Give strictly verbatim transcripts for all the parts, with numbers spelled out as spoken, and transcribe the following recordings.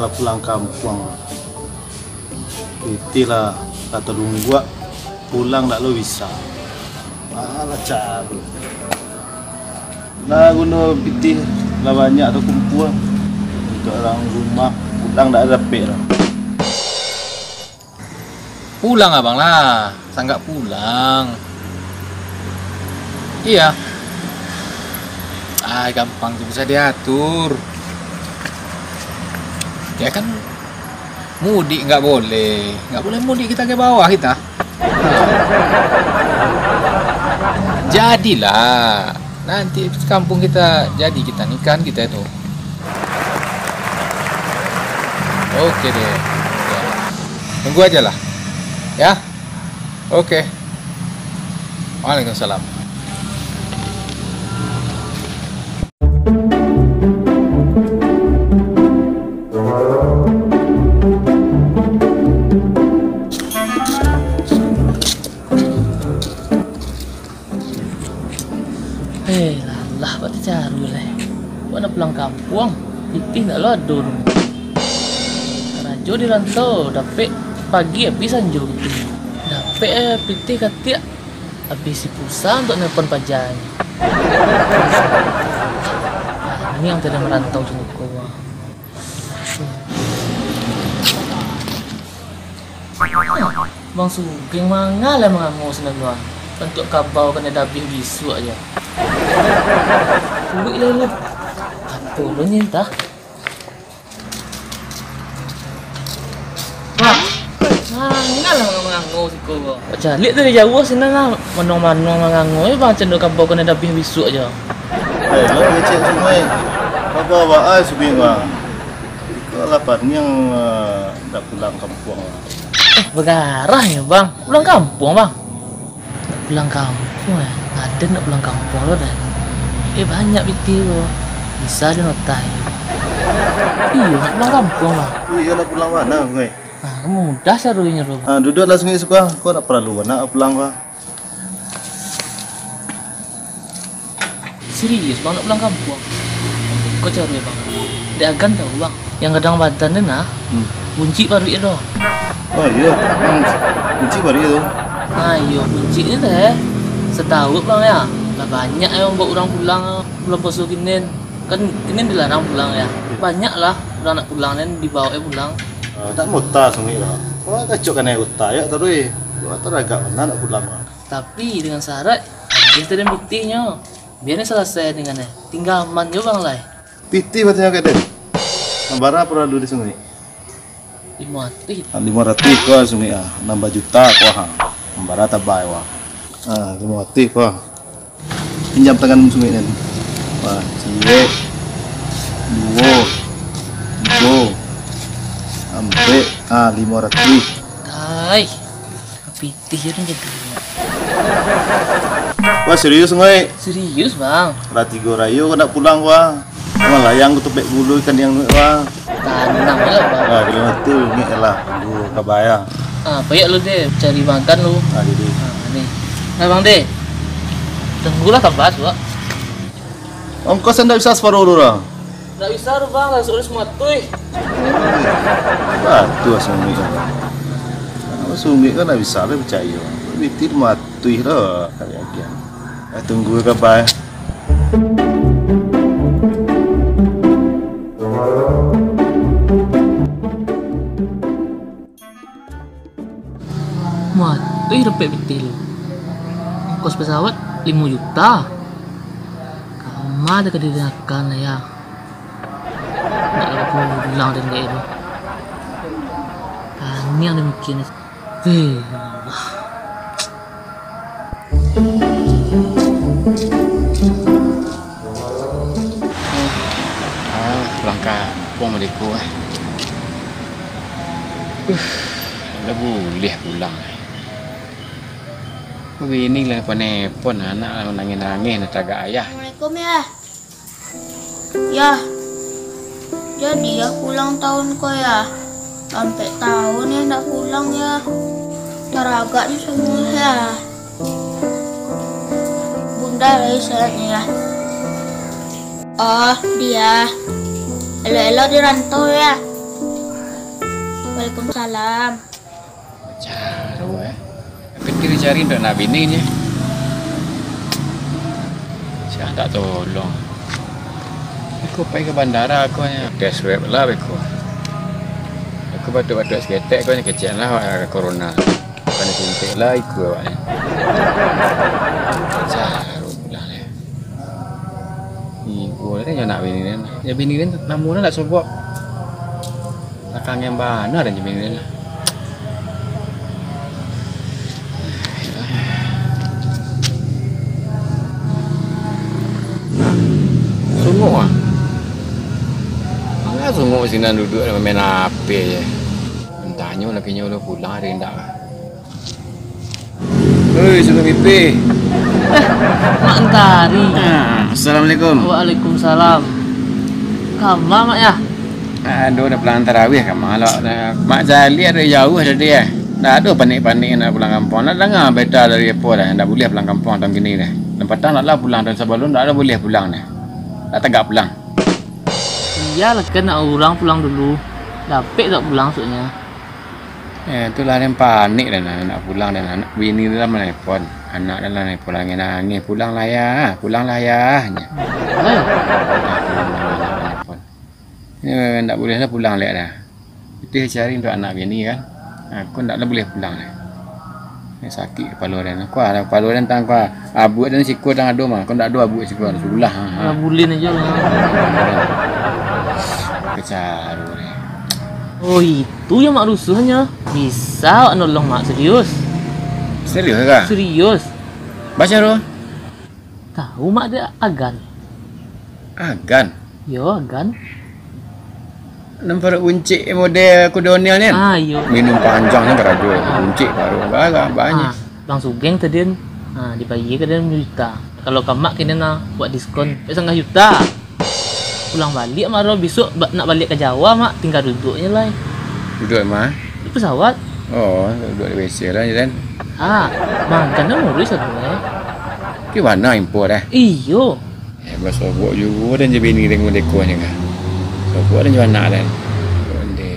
Pulang kampuang. Pitih lah, kato lungguak, pulang dak lo bisa. Alah, caru. Lah, guno pitih lah banyak takumpua. Untuak urang rumah, pulang dak dapek lah. Pulang abang lah, sanggak pulang. Iya. Ah, gampang tu, bisa diatur. Ya kan, mudik nggak boleh, nggak boleh mudik kita ke bawah kita. Jadilah, nanti kampung kita jadi kita nikahan kita itu. Oke deh. Ya. Tunggu aja lah. Ya. Oke. Waalaikumsalam. Eh, lah, lah, baa caronyo lai. Awak nak pulang kampuang, pitih ndak lo ado doh. Karajo di rantau, dapek pagi abih sanjo pitih. Dapek, eh, pitih katiak, abih si pulsa untuak nelpon pajanyo. Ini nan tadi marantau tu ko. Bang Sugeng manga lai mangango sinan tu, ah. Untuak kabau kanai dabih bisuak ajo. Puluik lai lah. Apo lo nyo ntah? Wah, manga lai mangango siko ko. Caliak dari jauah sinan lah, manuang-manuang mangango, eh, bang, cando kabau kanai dabih bisuak ajo. Eh, lo kecek sungai. Kabau baa ai sungai, bang? Iko lah paniang, ah, dak pulang kampuang lah. Eh, bagarah nyo, Bang. Pulang kampuang, Bang. Nak pulang kampuang, eh. Aden nak pulang kampuang lo, dah. Eh, banyak pitih ko. Bisa den otai. Iyo, nak pulang kampuang, Bang. Oh, iyo, nak pulang mano, Sungai? Ah, mudah caronyo tu, Bang. Ah, duduak lah, Sungai, suko. Ko nak paralu nak pulang, Bang. Serius, Bang, nak pulang kampuang? Ko caro, Bang. Dek Agan tahu, Bang. Yang gadang badan tu nah, hmm, buncik paruik tu. Oh, iyo. Hmm. Buncik paruik tu. Ah, iyo, buncik ni teh. Satahu Bang ya, lah banyak yang bawa urang pulang bulan puaso kini. Kan kini dilarang pulang ya. Banyak lah urang nak pulang ni dibawa pulang. Ah, tak mota sungguh lah. Wah, kacau kanai utai ya, taruih. Wah, taragak bana nak pulang. Tapi dengan syarat, habis tu den pitihnyo. Biar ni salasai dengan ni. Tingga aman jo, Bang, lai. Pitih batanyo ka den. Nan bara paralu di Sungai? Limo ratuih. Ah, limo ratuih ko Sungai ah. Nan bajuta ko ha. Nan bara tabai wa. Ah, limo ratuih ko. Pinjam tangan Sungai den. Wah, ciek. Duo. Tigo. Ampek. Ah, limo ratuih. Dai. Pitih je ni jadi. Wah, serius, Ngoi? Serius, Bang. Lah tigo rayo ko ndak pulang, wah. Malayang ko tupek bulu ikan yang, wah. Tanang je lah, Bang. Ah, kalau tu, ni lah. Tunggu kabar ya. Ah, payah lu deh, cari makan lu. Ah, jadi. Ah, ni. Nah, Bang deh. Tunggulah kabar, Bang. Ongkos ndak bisa saparo tu dah. Ndak bisa tu, Bang, lah, soalnya semua tu, eh. Batu lah Sumik kan. Kalau Sumik kan ndak bisa lah picayo. Bitin matuih lah kali agian. Eh, tunggu kabar, eh. Matuih dapek pitih tu. Ongkos pesawat limo juta. Kama dah ka didengarkan lah ya. Nak lalu pulang dan gaya tu. Taniang dah mikir ni. Hei, ya Allah. Ah, pulang kampuang baliak ko, ah. Uh, lah buliah pulang. Bini lah panepon, anak lah manangih-nangih, nak tagak ayah. Assalamualaikum, Yah. Yah, jadi Yah pulang tahun ko, Yah? Ampek tahun Yah ndak pulang, Yah. Taragak ni samua, Yah. Bunda lai sehatnyo, Yah. Oh, Diah. Elok-elok di rantau, Yah. Waalaikumsalam. Caro, eh. Tapi kiro cari untuak nak bini je. Sia tak tolong. Aku pai ka bandara aku nyo. Tes swab lah beko. Aku batuk-batuk saketek aku nyo kecek lah, ah, corona. Bukan disuntik lah iku awak ni. Caro pulang ni. Ibu ni nyo nak bini ni. Yo bini ni namo ni nak sobok. Lakang yang bana dan bini ni lah. Sungguh ah. Manga sungguh sinan duduak main H P je. Antahnyo lakinyo udah pulang hari indak lah. Oi, Sunan Pipih. Eh, Mak Antari. Ah, assalamualaikum. Waalaikumsalam. Kama, Mak, ya? Aduh, dah pulang tarawih kama lo. Mak Jali ado jauah tadi, eh. Dah ado panik-panik nak pulang kampuang. Nak danga berita dari apo dah, ndak buliah pulang kampuang tahun kini dah. Nan patang nak lah pulang, tahun sabalun ndak ado buliah pulang dah. Ndak tagak pulang. Iyolah, kan nak urang pulang dulu. Dapek tak pulang maksudnya? Eh, itulah yang panik dah nak, nak pulang dah nak. Bini dah manelpon. Anak dah lah manelpon nangih-nangih. "Pulanglah, Yah. Pulanglah, Yah," nyo. Eh. Ndak buliah lah pulang lek dah. Itu cari untuak anak bini kan. Aku ndak lah buliah pulang dah. Ni sakik kapalo den. Kuah lah kapalo den tang kuah. Abuak den siko tang ado mah. Kau ndak ado abuak siko. Sulah. Ha, ha. Lah bulin aja lah. Kecaro ni. Oh, itu yang Mak rusuhnyo. Bisa awak nolong Mak, serius. Serius kah? Serius. Baca tu. Tahu Mak dek Agan? Agan? Yo, Agan. Nan paruik buncik model kudo nian, kan? Ah, iyo. Minum panjang kan karajo. Ah. Buncik paruik. Barang banyak. Ah, urang sugeng tadi kan. Ah, dibayia ka den limo juta. Kalau ka Mak kini nah buat diskon, sambilan juta. Pulang baliak Mak, bisuak ba-, nak baliak ka Jawa, Mak. Tingga duduaknyo lai. Duduak di ma? Di pesawat. Oh, duduak di W C lah, Jan. Ah, makan dah muruih satu, eh. Ki bana info dah. Iyo. Eh, basobok juo den jo bini den merdeko nyo kah. Sobok den jo anak den. Onde.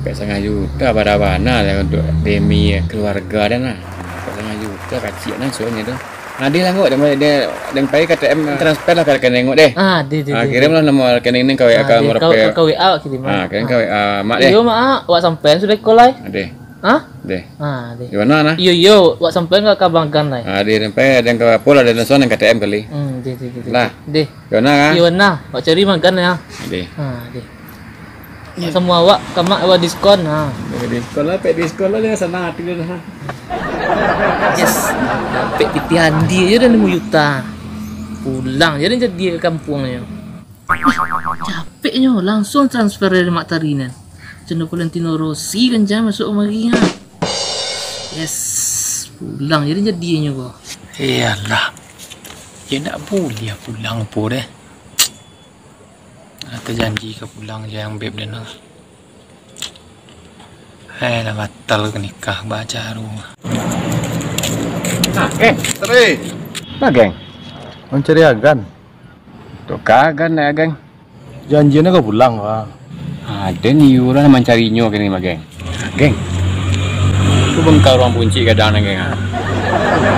Pek sangah juta bara-bara lah untuak demi keluarga den lah. Pek sangah juta kacik lah suahnyo tu. Adeh lah ngok, den, den, den pai ka A T M transfer lah ka rekening ngok deh. Ah, deh, deh, Ah, deh, kirim deh. lah nomor rekening ni ka W A Ah, ka deh, nomor kau, P M. kau W A kirim, Ah, ah. kirim ka W A, Mak deh. Iyo, Mak, ah. Wak sampai sudah ko lai. Adeh. Hah? Deh. Ah, deh. Di mana nah? Iyo, iyo, wak sampai ka, ka Abang Gan lai. Ah, deh, sampai den ka apo lah, den langsung den ka A T M kali. Hmm, deh, deh, deh, deh, Lah. deh. Di mana nah? Iyo, nah. Wak cari Abang Gan ya. Deh. Ah, deh. Iyo. Samo awak, ka Mak awak diskon, ha. Diskon lah, pek diskon lah, dia sanang hati dia, ha. Yes, dapek pitih andi aja dah limo juta. Pulang je dah jadi ka kampuang nyo. Capeknyo, langsung transfer dari Mak Tari nan. Macam Valentino Rossi kan, jan masuk kamari, ha. Yes, pulang je dah jadi nyo ko. Iyolah. Yo ndak buliah pulang po deh. Lah tajanji ka pulang jo yang beb den lah. Hai, lah batal ka nikah, bacaro. Nah, geng. Teri. Nah, geng. Mancari Agan. Tu ka Agan, nak, geng. Janjian ka pulang, Bang. Aden iyo lah mancarinyo kini mah, geng. Geng. Tu bengkah urang buncik gadang nan, geng, ah.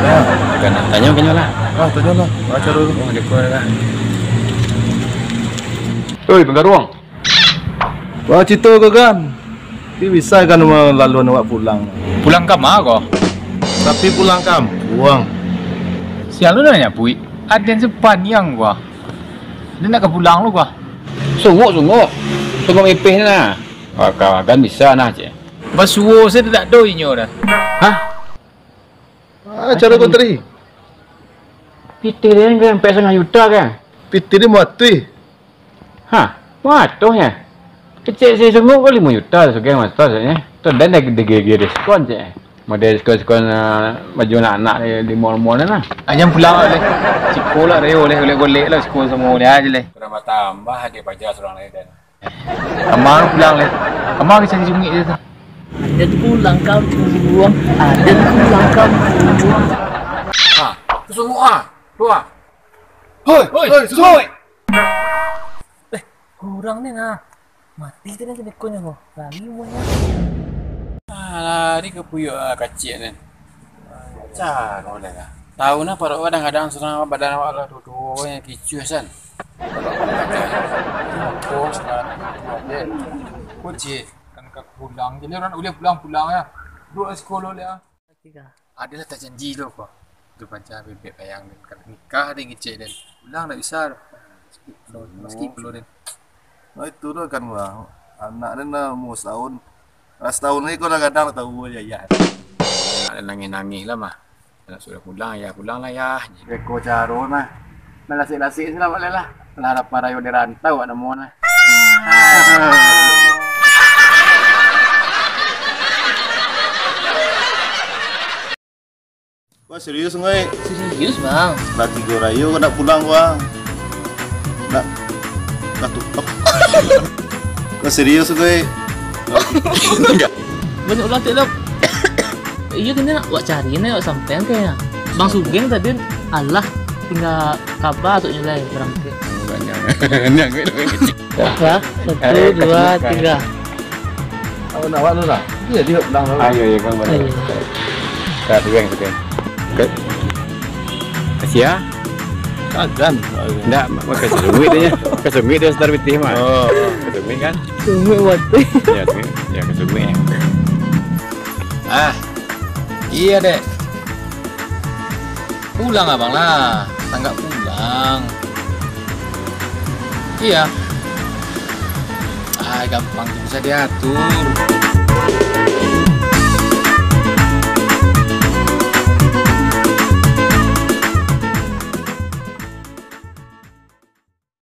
Ya. Kan, tanyo ka nyo lah. Ah, tanyo lah. Baco dulu. Oh, di ko lah. Oi, bengkah urang. Wah, cito ko, Gan. Tapi bisa Gan malaluan awak pulang. Pulang ka ma ko? Tapi pulang kampuang. Sia lo nan nyabuik. Aden sapaniang ko. Aden nak ka pulang lo ko. Sungguah, sungguah. Sungguah mipih ni nah. Wah, ka Gan bisa nah, cek. Basuo se dak ado inyo dah. Hah? Ah, caro kontri. Pitih dia kan sampai satangah juta kan? Pitih dia matuih. Hah? Matuih ya? Kecek si Sungguh ko limo juta sugeng matuih sabananyo. Tu dan dah gede-gede diskon cek. Model diskon-diskon, ah, baju anak-anak di, di mall-mall ni lah. Ajan pulang lah leh. Siko lah reo leh, golek-golek lah siko samo leh aja leh. Kurang batambah dia paja surang lain dan. Kama pulang leh. Kama kisah si Sungit tu. Aden pulang kampuang, Aden pulang kampuang. Ha, tu Sungguh ha. Keluar. Hoi, hoi, Sungguh. Eh, urang ni nah. Mati tadi sedekonyo ko. Lari umurnyo. Ah, lari ka puyuak, ah, kacik ni. Caro lah lah. Tahu nah, paruik kadang-kadang surang badan awak lah tuo-tuo, yang kicuah san. Bos lah. Kunci kan ka pulang. Jadi urang ulih pulang-pulang ya. Duduk sekolah lah. Adalah tajanji lo ko. Tu paja bebek bayang den. Kalau nikah den ngecek den. Pulang ndak bisa. Maski pulo den. Nah, itu tu kan, Bang. Anak den lah umur setahun. Lah setahun lagi kau lah gadang, tahu aja, ya. Anak den nangih-nangih lah, mah. Nak suruh pulang, ya pulang lah, ya. Beko caro nah. Nah, lasik-lasik sih lah, boleh lah. Lah lapar ayo di rantau, awak namo nah. Wah, serius, Ngoy? Serius, Bang. Lah tigo rayo kau nak pulang, Bang. Nak, nak tutup. Kau serius, Ngoy? Enggak. Banyak ulah, Tek, Dok. Iya, kena nak buat cari ni, buat sampean kayaknya. Bang Sugeng tadi, alah, tinggal kabar tu nyulai berangkat. Banyak. Banyak, Ngoy. Wah, satu, dua, tiga. Awak nak awak dulu lah. Iya, dia pulang dulu. Ayo, ayo, kau balik. Ayo. Dah, pegang, pegang. Ke-, Asia? Kagan. Ndak, ma-, ma-, kasih duit dia. Kasih duit dia sebentar pitih mah. Oh. Kasih duit kan? Sungguh mati. Ya, sungguh. Ya, kasih duit. Ah, iya, Dek. Pulang abang lah, tanggak pulang. Iya. Ah, gampang tu bisa diatur.